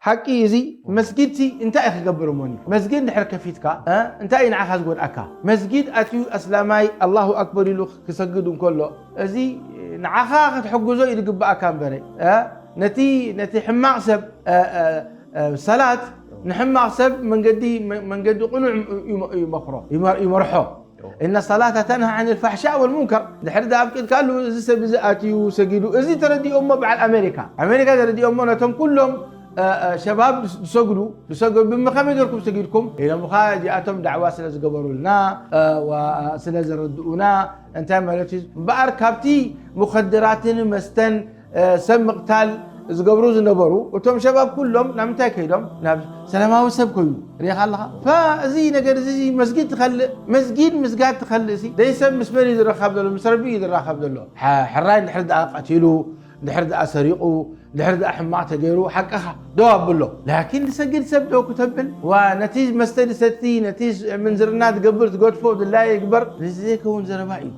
ሓቂ እዚ መስጊድሲ እንታይ እዩ ክገብር እሞኒ? መስጊድ እንድሕር ከፊትካ እንታይ እዩ ንዓኻ ዝጎድኣካ? መስጊድ ኣትዩ ኣስላማይ ኣላሁ ኣክበር ኢሉ ክሰግድ እንከሎ እዚ ንዓኻ ክትሕግዞ እዩ ዝግብኣካ እምበረ ነቲ ነቲ ሕማቕ ሰብ ሰላት ንሕማቕ ሰብ መንገዲ መንገዲ ቅኑዕ ይመርሖ። إن الصلاة تنهى عن الفحشاء والمنكر ድሕሪ ዳ ኣብቂጥካሉ እዚ ሰብ እዚ ኣትዩ ሰጊዱ እዚ ተረዲኦሞ በዓል ኣሜሪካ ኣሜሪካ ተረዲኦሞ ነቶም ኩሎም ሸባብ ዝሰግዱ ዝሰገዱ ብምኸመይ ገርኩም ሰጊድኩም ኢሎምኻ እዚኣቶም ዳዕዋ ስለ ዝገበሩልና ስለ ዘረድኡና እንታይ ማለት እዩ እምበኣር ካብቲ ሙኸድራትን መስተን ሰብ ምቕታል ዝገብሩ ዝነበሩ እቶም ሸባብ ኩሎም ናብ ምንታይ ከይዶም ናብ ሰላማዊ ሰብ ኮይኑ ሪኢኻ ኣለኻ እዚ ነገር እዚ መስጊድ ትኸልእ መስጊድ ምስጋድ ትኸልእ ሲ ደይ ሰብ ምስ መን እዩ ዝረኻብ ዘሎ ምስ ረቢ እዩ ዝራኸብ ዘሎ ሕራይ እንድሕር ደኣ ቀቲሉ እንድሕር ደኣ ሰሪቑ እንድሕር ደኣ ሕማቕ ተገይሩ ሓቅኻ ደው ኣብሎ ላኪን ዝሰግድ ሰብ ደው ክተብል ዋ ነቲ መስተ ዝሰቲ ነቲ ምንዝርና ዝገብር ዝገድፎ ድላየ ይግበር እዚ ዘይከውን ዘረባ እዩ